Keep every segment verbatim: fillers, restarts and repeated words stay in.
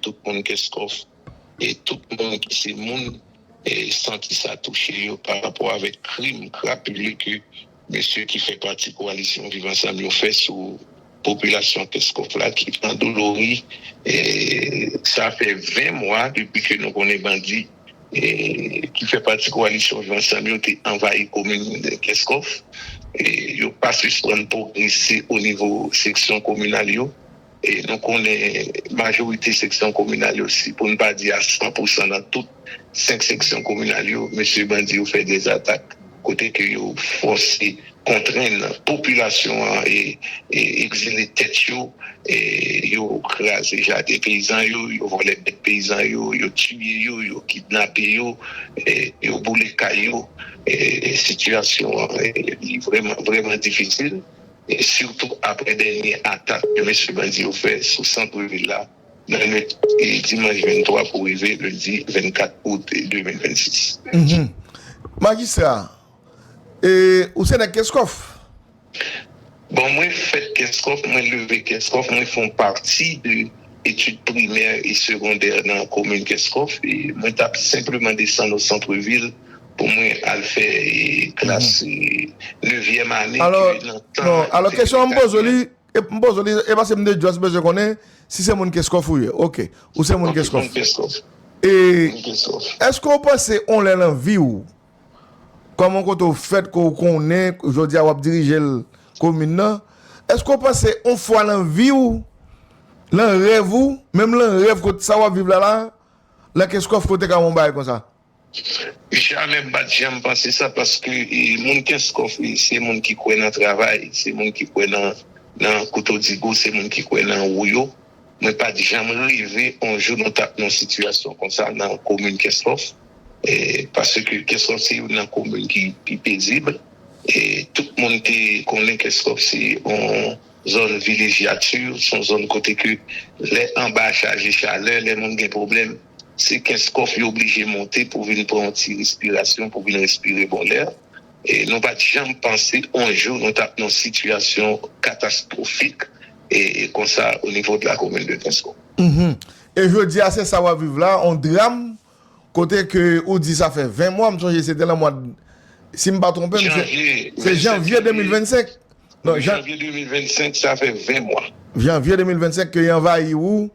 tout moun Kenskòf, e tout moun ki se moun, e santi sa touche yo pa rapò avèk krim krapilye ke mesye ki fè pati kowalisyon Viv Ansanm yo fè sou popilasyon Kenskòf la ki andolori. E sa fè ven mwa depi ke nou konnen bandi, e ki fè pati kowalisyon Viv Ansanm yo te anvayi komin Kenskòf. E yo pa sispann pwogrese o nivo seksyon kominal yo. E nou konnen majorite seksyon kominal yo, si pou n pa di a san pou san nan tout senk seksyon kominal yo, mesye bandi yo fè dèzatak, kote ke yo fòse, kontrenn popilasyon an e, e egzile tèt yo, e yo kraze jaden peyizan yo, yo vòlè bèt peyizan yo, yo tiye yo, yo kidnape yo, e yo boule kay yo. E sitiyasyon an, e, li vrèman, vrèman difisil. E sitou apre dènye atak ke mesye bandi yo fè sou sant vil la, nan nwit, e, dimanch venntwa pou rive lendi vennkat out de mil vennsis. Mhm. Majistra, e, ou se nèg Kenskòf? Bon, mwen fèt Kenskòf, mwen leve Kenskòf, mwen fè yon pati de etid primè e segondè nan komin Kenskòf, e mwen t ap senpleman desann o santvil pou mwen al fè, e, klas, e, nevyèm ane, alò, ke nan tan non, alò, kesyon an m poze w li, e, m poze w li, e paske m te just bezwen konnen si se moun Kenskòf ou ye. Oke, ou se moun Kenskòf. E èske w panse on lè nan vi w, kòm on kote w fèt, ke w konnen, jodi a w ap dirije l, komin nan, èske w panse on fwa nan vi w, nan rèv ou, menm nan rèv kote sa w ap viv la la, nan Kenskòf ke w te ka wè on bagay konsa? Jamè m pa t janm panse sa, paske, e, moun Kenskòf, e, se moun ki kwè nan travay, se moun ki kwè nan, nan kouto digo, se moun ki kwè nan wouyo. Mwen pa t janm reve on jou nou t ap nan sitiyasyon konsa nan komin Kenskòf, e, paske Kenskòf se youn nan komin ki pi pezib. E tout moun te konnen Kenskòf se yon zòn vilejiati, se yon zòn kote ke lè anba a chaje chalè, lè moun gen pwoblèm, se Kenskòf yo oblije monte pou vin pran yon ti respirasyon, pou vin respire bon lè. E nou pa t janm panse on jou nou t ap nan sitiyasyon katastwofik, e, e konsa o nivo de la komin de Kenskòf. Mhm. E jodi a, se sa w ap viv la, on dram, kote ke ou di sa fè ven mwa, m sonje se te nan mwa, si m pa twonpe m, se, janvye, se janvye de mil vennsenk. Non, jan- janvye de mil vennsenk, sa fè ven mwa. Janvye de mil vennsenk ke y anvayi ou,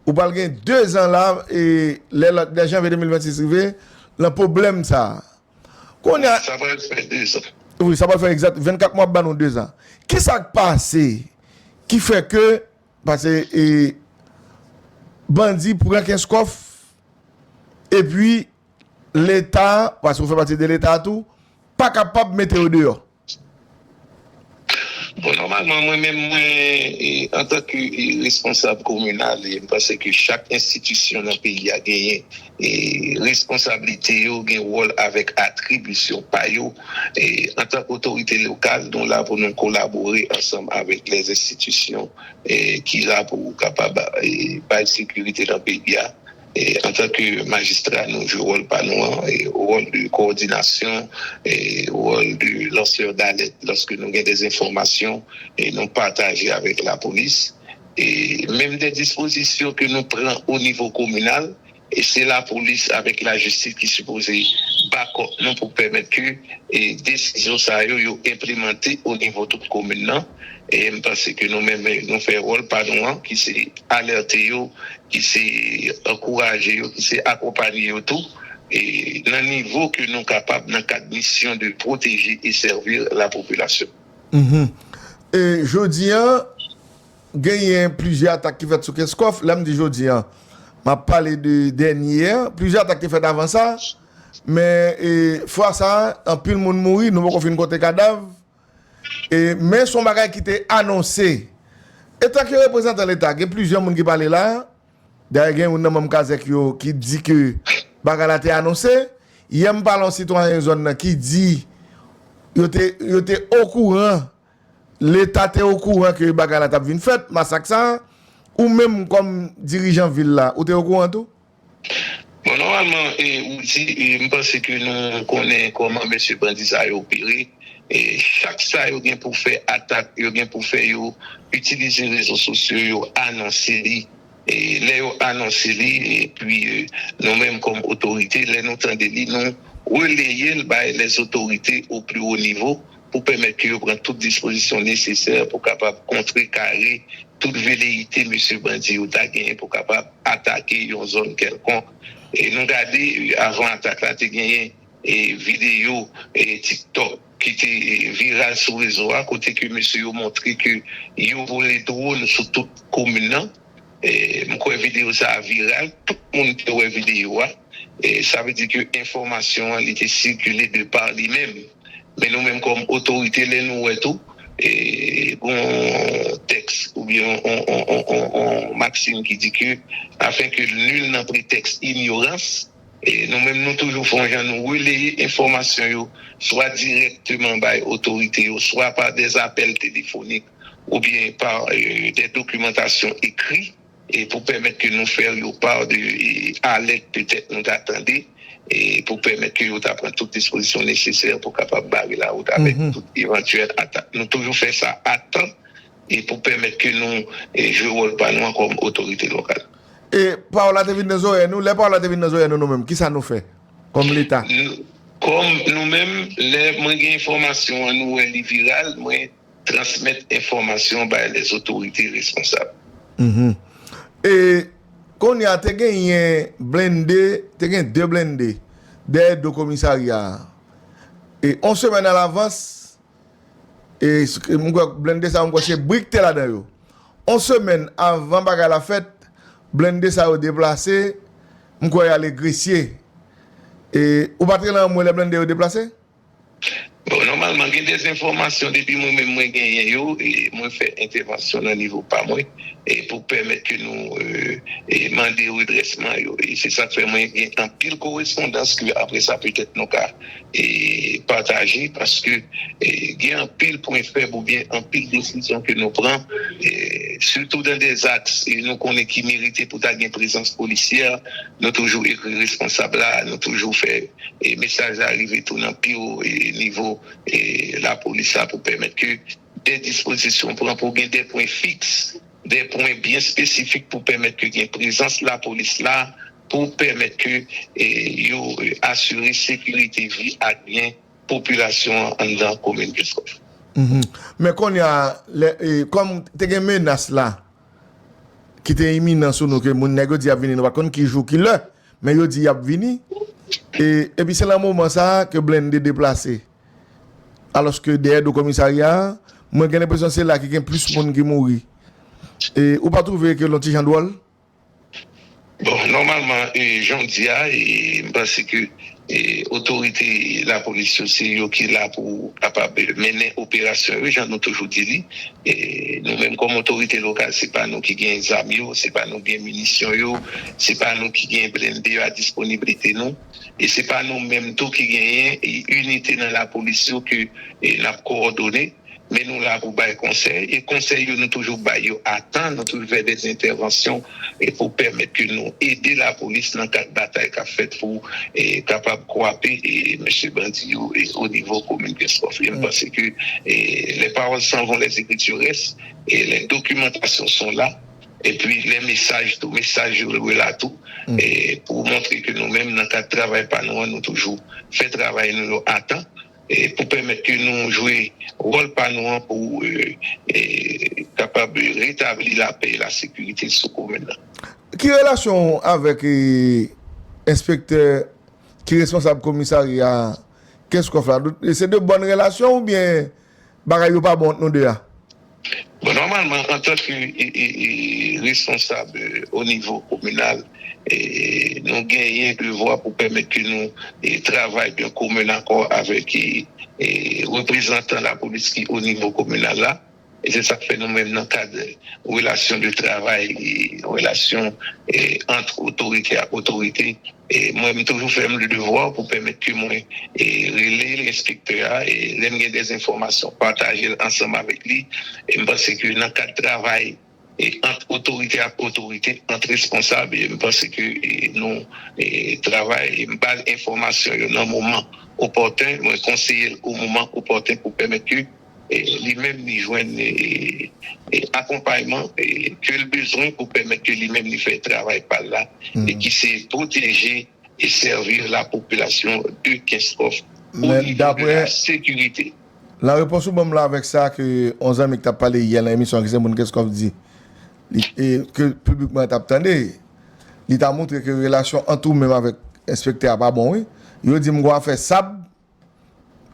ou pral gen de zan la, e lè, lè janvye de mil vennsis rive, nan pwoblèm sa a. Kounye a, sa pral fè de zan. Wi, sa pral fè egzat vennkat mwa, ap ban nou de zan. Kisa k pase ki fè ke, pase, e, bandi pran Kenskòf, epi Leta, paske ou fè pati de Leta tou, pa kapab mete yo deyò? Bon, nòmalman, mwen menm, mwen, e, antanke, e, responsab kominal, e, m panse ke chak enstitisyon nan peyi a genyen, e, responsablite yo, gen wòl avèk atribisyon pa yo. E, antanke otorite lokal, nou la pou nou kolabore ansanm avèk lèzenstitisyon, e, ki la pou kapab, e, bay sekirite nan peyi a. E, antanke majistra, nou jwe wòl pa nou an, e, wòl de kowòdinasyon, e, wòl de lansè d'alèt lòske nou gen de enfòmasyon, e, nou pataje avèk lapolis. E menm de dispozisyon ke nou pran o nivo kominal, e se lapolis avèk lajistis ki sipoze bakòp nou pou pèmèt ke, e, desizyon sa yo, yo enplimante o nivo tout komin nan. E m panse ke nou menm, nou fè wòl pa nou an, ki se alète yo, ki se ankouraje yo, ki se akonpanye yo tou, e nan nivo ke nou kapab nan kad misyon de pwoteje e sèvi lapopilasyon. Mhm. E jodi a, genyen plizyè atak ki fèt sou Kenskòf. Lè m di jodi a, m ap pale de dènye a. Plizyè atak te fèt avan sa, men, e, fwa sa a, anpil moun mouri, nou poko fin konte kadav. E, men se yon bagay ki te anonse. Etanke reprezantan Leta, gen plizyè moun ki pale la. Dayè, gen youn nan manm Kazèk yo ki di ke bagay la te anonse. Yè, m pale yon sitwayen zòn nan ki di yo te, yo te okouran, Leta te okouran ke bagay la t ap vin fèt, masak sa a. Ou menm, kòm dirijan vil la, ou te okouran tou? Bon, nòmalman, e, ou di, e, m panse ke nou konnen kòman mesye bandi sa yo opere. E chak sa yo gen pou fè atak, yo gen pou fè yo itilize rezo sosyo, yo anonse li. e lè yo anonse li, epi e, nou menm kòm otorite, lè nou tande li, nou releye l bay lèzotorite o pli wo nivo pou pèmèt ke yo pran tout dispozisyon nesesè pou kapab kontrekare tout veleyite mesye bandi yo ta genyen pou kapab atake yon zòn kèlkonk. E nou gade, avan atak la, te genyen e, videyo e, TikTok ki te e, viral sou rezo a, kote ke mesye yo montre ke yo vole dwòn sou tout komin nan. E, m kwè videyo sa a viral, tout moun te wè videyo a. E, sa vle di ke enfòmasyon an, li te sikile de pa li menm. Men nou menm kòm otorite, lè nou wè tou, e, gon tèks oubyen on, on, on, on, on maksim ki di ke afin que nul n'en prétexte ignorance, e nou menm nou toujou fè yon jan nou releye enfòmasyon yo, swa dirèkteman bay otorite yo, swa pa dè apèl telefonik oubyen pa e, dè dokimantasyon ekri, e pou pèmèt ke nou fè yo pa de e, alèt petèt nou ta tande, e pou pèmèt ke yo ta pran tout dispozisyon nesesè pou kapab bare lawout avèk tout evantyèl atak. Nou toujou fè sa a tan e pou pèmèt ke nou e, jwe wòl pa nou an kòm otorite lokal. E pawòl la te vin nan zòrèy nou, lè pawòl la te vin nan zòrèy nou, nou menm, kisa nou fè kòm Leta? Kòm nou menm, lè mwen gen enfòmasyon an, nou wè li viral, mwen transmèt enfòmasyon bay lèzotorite responsab. E kounye a te genyen blende, te gen de blende dèyè do komisarya a. E on semèn alavans, e mwen kwè blende sa yo, mwen kwè se brik te ladan yo. On semèn avan bagay la fèt, blende sa yo deplase, mwen kwè y ale Gresye. E ou pa t rele anmwe lè blende yo deplase? Bon, nòmalman, gen de enfòmasyon depi mwen menm mwen genyen yo, e mwen fè entèvansyon nan nivo pa mwen, e pou pèmèt ke nou e, e mande redrèsman yo. E se sa k fè mwen gen anpil korespondans ke apre sa petèt nou ka e pataje, paske e, gen anpil pwen fèb oubyen anpil desizyon ke nou pran, e, sitou dan de aks e nou konnen ki merite pou ta gen prezans polisyè, nou toujou ekri responsab la, nou toujou fè e mesaj la rive tou nan pi wo e nivo e lapolis la pou pèmèt ke de dispozisyon pran pou gen de pwen fiks, de pwen byen espesifik pou pèmèt ke gen prezans lapolis la pou pèmèt ke e, yo e, asire sekirite vi ak byen popilasyon an anndan komin Kenskòf. Men kounye a, lè, e, kòm te gen menas la ki te iminan sou nou, ke moun nèg yo di y ap vini, nou pa t konn ki jou, ki lè, men yo di y ap vini. E, epi se nan moman sa a ke blende deplase. Alòske dèyè do komisarya a, mwen gen lenpresyon se la ki gen plis moun ki mouri. E ou pa twouve ke l yon ti jan dwòl? Bon, nòmalman, e, jan w di a, e, m panse ke e, otorite lapolis yo, se yo ki la pou kapab mennen operasyon yo, jan nou toujou di li. E, nou menm kòm otorite lokal, se pa nou ki gen zam yo, se pa nou gen minisyon yo, se pa nou ki gen blende yo a disponiblite nou, e se pa nou menm tou ki genyen e, inite nan lapolis yo ke e, n ap kowòdone. Men nou la pou bay konsèy, e konsèy yo nou toujou bay yo a tan, nou toujou fè de entèvansyon e pou pèmèt ke nou ede lapolis nan kad batay k ap fèt pou e, kapab kwape e, mesye bandi yo e, o nivo komin Kenskòf. E m panse ke e, les paroles s'en vont, les écritures restent, e les documentations sont là, epi les messages tou, mesaj yo la tou, e pou montre ke nou menm nan kad travay pa nou an, nou toujou fè travay nou yo a tan. E pou pèmèt ke nou jwe wòl pa nou an pou e, e, kapab retabli lapè e lasekirite sou komin nan. Ki relasyon w avèk e, enspektè ki responsab komisarya Kenskòf la? Se de bòn relasyon oubyen bagay yo pa bon ant nou de a? Bon, nòmalman, antanke e, e, e, responsab e, o nivo kominal, e, nou genyen devwa pou pèmèt ke nou e, travay de komen akò avèk e, e, reprezantan lapolis ki o nivo kominal la. E se sa k fè nou menm nan kad relasyon de travay, e, relasyon e, ant otorite ak otorite, e, mwen, m toujou fè m le devwa pou pèmèt ke mwen e, rele enspektè a, e lè m gen de enfòmasyon, pataje l ansanm avèk li. E m panse ke nan kad travay e, ant otorite ak otorite, ant responsab, e m panse ke e, nou e, travay, e m ba l enfòmasyon yo nan moman opòten, mwen konseye l o moman opòten pou pèmèt ke e, li menm li jwenn, e, e, akonpayman, e, ke l bezwen pou pèmèt ke li menm li fè travay pa l la, e ki se pwoteje e sèvi lapopilasyon de Kenskòf o nivo de la sekirite. Nan repons ou ban m la avèk sa ke yon zanmi ki t ap pale yè nan emisyon an ki se moun Kenskòf di, li, e, ke piblik mwen t ap tande, li ta montre ke relasyon ant ou menm avèk enspektè a pa bon, wi. Yo di m gon afè sab,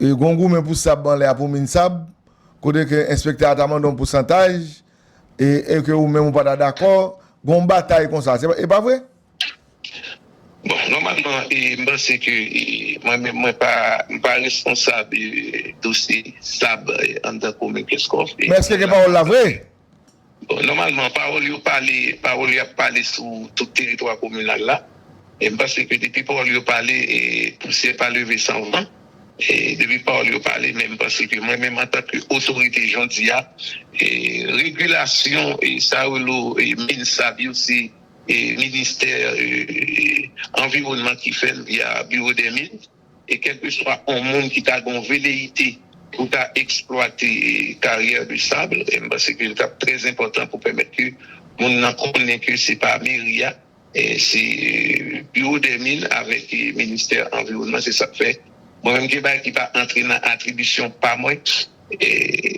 e gon goumen pou sab anlè a pou min sab, kote ke enspektè a ta mande yon pousantaj, e, e ke ou menm ou pa ta dakò, gon batay konsa. Se, e pa vre? Bon, nòmalman, e, m panse ke, e, mwen menm, mwen pa, m pa responsab, e, dosye sab, e, anndan komin Kenskòf. Men èske gen pawòl la vre? Bon, nòmalman, pawòl yo pale, pawòl y ap pale sou tout teritwa kominal la. E m panse ke depi pawòl yo pale, e, pousyè pa leve san van. E depi pawòl yo pale, men m panse ke mwen menm antanke otorite jan di a, e, regilasyon, e, sa yo rele, e, min sab yo, se, e, ministè, e, anviwònman ki fè l via Bureau des Mines. E kèlkeswa yon moun ki ta gen yon veleyite pou ta eksplwate, e, karyè de sab, e m panse ke l t ap trè enpòtan pou pèmèt ke moun nan konnen ke se pa meri a, e, se, e, Bureau des Mines avèk, e, ministè anviwònman, se sa k fè mwen menm gen bagay ki pa antre nan atribisyon pa mwen, e,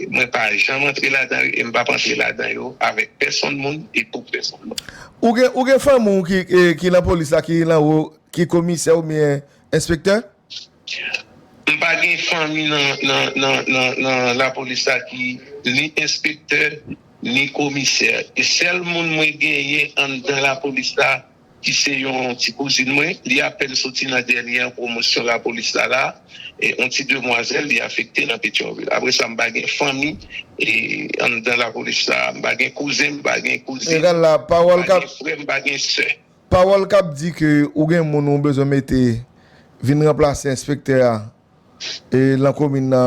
mwen pa janm antre ladan yo, e m p ap antre ladan yo avèk pèsonn moun e pou pèsonn moun. Ou gen, ou gen fanmi w ki, e, ki nan polis la, ki nan wo, ki komisè oubyen enspektè? M pa gen fanmi nan, nan, nan, nan, nan lapolis la ki ni enspektè, ni komisè. E sèl moun mwen genyen anndan lapolis la, ki se yon ti kouzin mwen, li apèn soti nan dènye pwomosyon lapolis la la, e yon ti demwazèl, li afekte nan Petyonvil. Apre sa, m pa gen fanmi, e, anndan lapolis la, m pa gen kouzen, m pa gen kouzin, Egal la, pawòl m pa gen frè, m pa gen sè. Pawòl k ap di ke ou gen moun ou bezwen mete vin ranplase enspektè a, e, nan komin nan.